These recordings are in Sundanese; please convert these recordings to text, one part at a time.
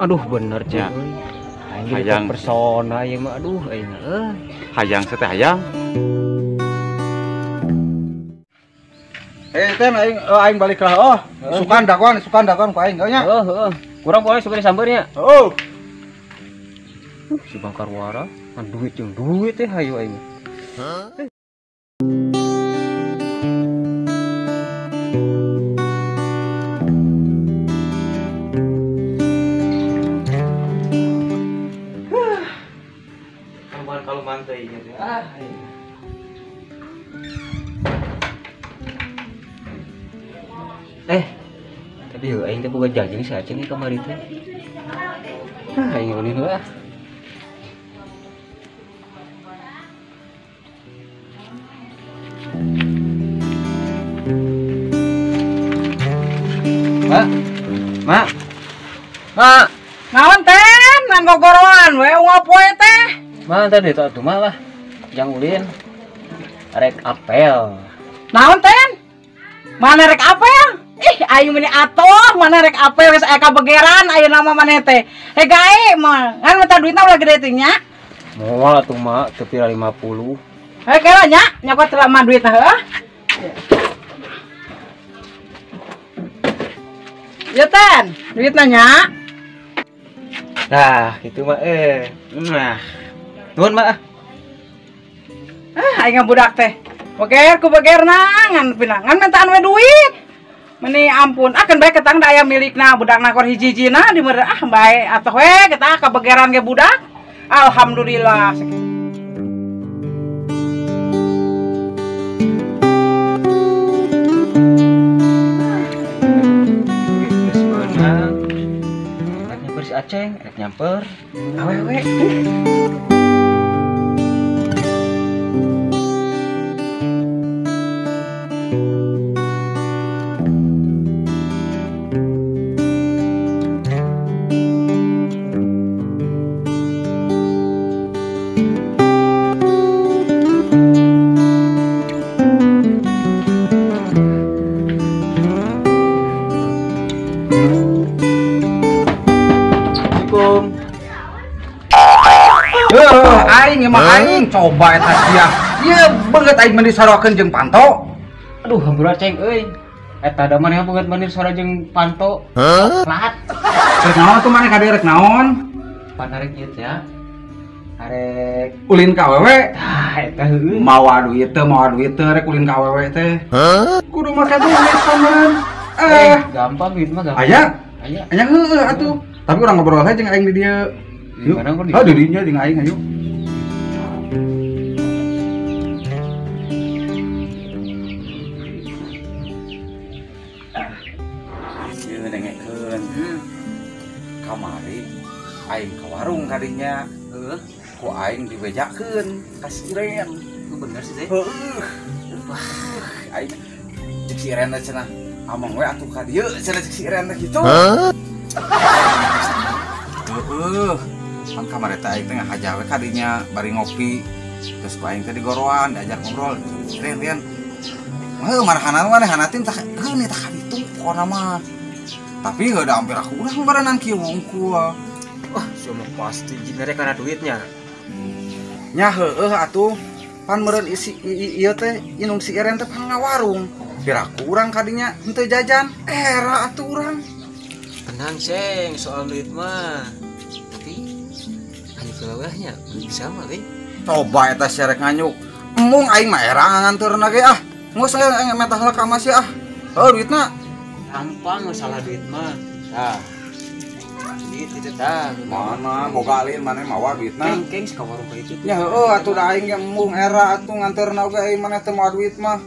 Aduh bener cek. Aing Hayang. Persona ieu mah aduh aing euy. Hayang teh hayang. Eh teh aing aing balik lah. Oh, sukan dagoan ku aing nya. Heeh, heeh. Kurang boleh sebenarnya sambeurnya. Heeh. Si Bangkarwara, kan duit jeung duit teh hayu aing. Hah? Kalau mantai gitu. Ah. Tapi heuh aing teh boga janji si Aceng kamari teh. Ah, aing ulin heula. Mak. Mak. Mak. Naon teh? Ngan gogoroan we unggal poe teh. Mak tadi itu atuh mah lah. Jang ulin. Rek apel. Naon teh? Mana rek apel? Ih, aing meni atuh, mana rek apel geus aya kabegeran ayeuna mah maneh teh. Heh gae mah, ngan minta duitna ulah gede teh nya. Moal atuh mak, teu pira 50. Heh kela nya, nyokot teu mah duitna heuh. Ya ten, duitna nya. Nah, gitu mah Nah. Nuhun mak. Ah, aing budak teh. Beger ku begerna ngan pinang ngan mintaan we duit. Meni ampun, ah kan bae ketang da aya milikna budakna kor hiji-hijina di meureun ah bae atuh we kita kabegeran ge budak. Alhamdulillah. Geus beunang. Rek nyamper si Aceng, rek nyamper. Awewe. Aing emang aing coba eta sia. Ieu beungeut aing meni sarokeun jeung panto. Aduh, hampura Ceng euy. Eta da maneh beungeut meni sora jeung panto. Lat. Rek naon atuh maneh ka dieu rek naon? Panarek ieu teh ya. Arek ulin ka awewe. Tah eta heueuh. Mawa duit teh rek ulin ka awewe teh. Kudu make duit paman. Gampang duit mah gampang. Aya. Aya heueuh atuh. Tapi urang ngobrol aja jeung aing di dieu. Yuk. Oh, di dinya jeung aing ayo. Ieu dengekeun. Kamari aing ka warung kadinya. Heuh, ku aing dibejakeun ka si Iren. Bener sih teh. Heueuh. Wah, aing cek si Iren teh cenah. Amang we atuh ka dieu cenah cek si Iren teh kitu. Heueuh. Pan kamari teh aing teh ngahaja we kadinya bari ngopi. Terus ku aing teh digoroan diajak ngobrol. Ren, Ren. Heuh, marahana maneh hanatin tah heuh nih tah kaditu pokona mah. Tapi heuh da hampir aku urang barenan kieu wungkul. Wah, semua pasti jinere karena duitnya. Nya heueuh atuh. Pan meureun isi ieu teh inung si Iren teh pan ngawarung. Piraku urang kadinya henteu jajan. Era atuh urang. Tenang, Ceng, soal duit mah. Tapi anu kelawahnya bisa mah euy. Coba eta sia rek nganyuk. Embung aing mah era nganteurna ge ah. Geus aing meta heula ka masih ah. Heuh duitna. Gampang masalah duit mah. Tah. Duit itu tah. Mana boga alin maneh mawa duitna. Keng ka warung ka itu. Nya heueuh atuh da aing ge embung era atuh nganteurna oge aing maneh teu mawa duit mah.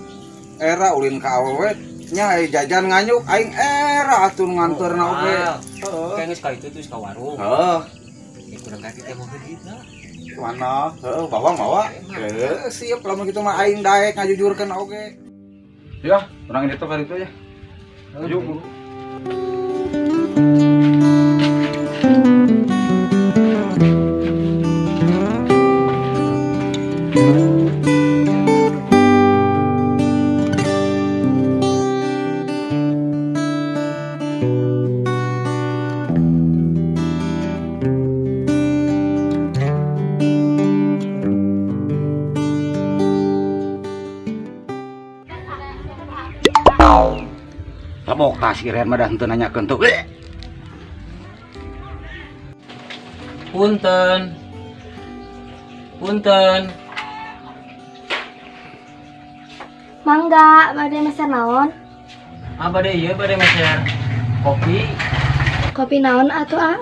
Era ulin ka awewe nya ai jajan nganyuk aing era atuh nganteurna oge. Heeh. Keng geus ka itu terus ka warung. Heeh. Ya kurang kaki teh mau duitna. Mana? Heeh, bawa mawa. Heuh, siap lamun kitu mah aing daek ngajujurkeun oge. Ya, urang itu ka ditu ya. Yuk. Eta si Rian mah dah henteu nanyakeun tuh. Punten. Punten. Mangga, bade meser naon? Ah, bade ieu bade meser kopi. Kopi naon atuh, ah?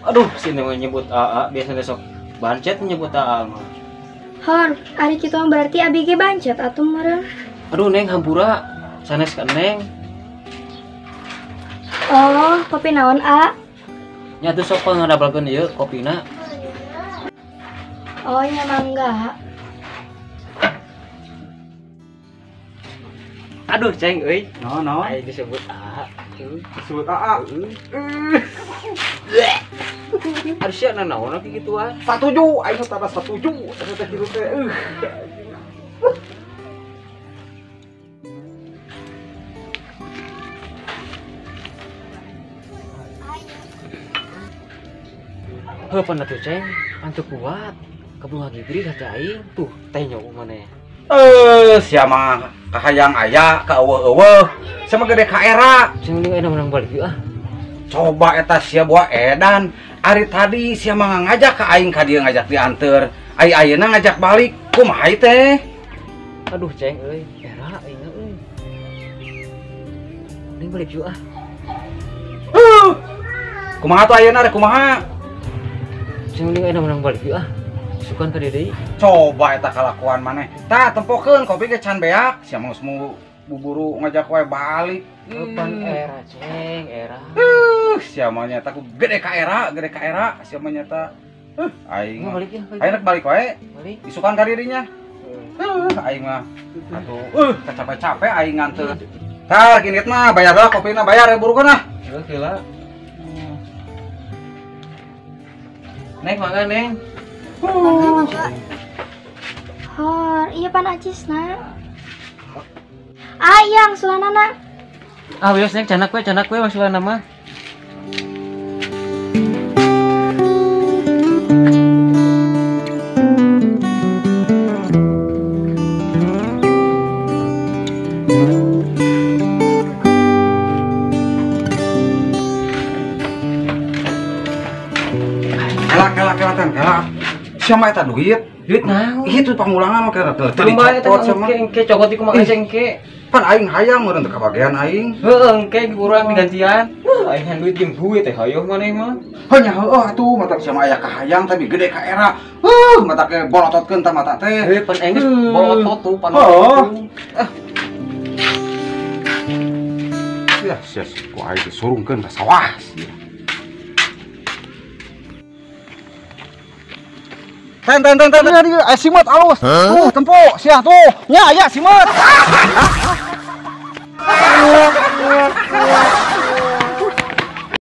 Aduh, sini mah nyebut AA, biasanya sok bancet menyebut AA mah. Hor, ari kitu mah berarti abi ge bancet atuh meureun. Aduh, Neng hampura, sanes ka Neng. Oh, kopi naon, A? Nya atuh sok ngadabalkeun ieu kopina. Oh, nya mangga. Aduh, Ceng euy. No, no. Aing disebut AA. Disebut AA. Aduh sia nanaon kieu gituan. Satuju, aing teh tambah satuju. Eta teh kitu teh. Heuh pan atuh Ceng, pan teu kuat. Kaburu ngagibri ka teh aing. Tuh, teh nyoba maneh. Sia mah kahayang aya ka eueuh-eueuh. Sia mah gede ka era. Ceng mending ayeuna menang balik yeuh ah. Coba eta sia buah edan. Ari tadi sia mah ngajak ka aing ka dieu ngajak dianteur. Ai ayeuna ngajak balik. Kumaha ieu teh? Aduh Ceng euy, era aing euy. Mending balik yeuh ah. Kumaha tuh ayeuna rek kumaha? Ceng mending ayeuna menang balik yeuh ah. Sukan ka deui. Coba eta kalakuan maneh. Tah tempokeun kopi ge can beak. Sia mah geus buburu ngajak wae balik. Pan era Ceng, era. Sia mah nyata ku gede ka era, gede ka era. Sia mah nyata. Aing mah. Balik ya, balik. Aing rek balik wae. Balik. Isukan ka dirinya. Aing mah. Atuh, capek-capek aing nganteur. Tah, kinit mah bayar lah kopina, bayar ya burukeun ah. Heuh, heula. Neng mangga, Neng. Hor, iya pan acisna. Ah, iya angsulanana. Ah, wios Neng, canak we angsulanna mah. Kelak, kelak. Siapa eta duit? Duit naon? Itu pangulangan mah kira teu dicopot sama. Engke cokot iku mah engke. Pan aing hayang meureun teu kabagean aing. Heuh, engke urang digantian. Aing han duit jeung duit teh hayoh maneh mah. Heuh nya heueuh atuh mata sia mah aya kahayang tapi gede ka era. Mata ke bolototkeun tah mata teh. Heuh, pan aing geus bolotot tuh pan. Heuh. Ya sia ku aing disurungkeun ka sawah sia. Ten ten ten ten simet alus. Tuh tempo sia tuh. Nya aya simet.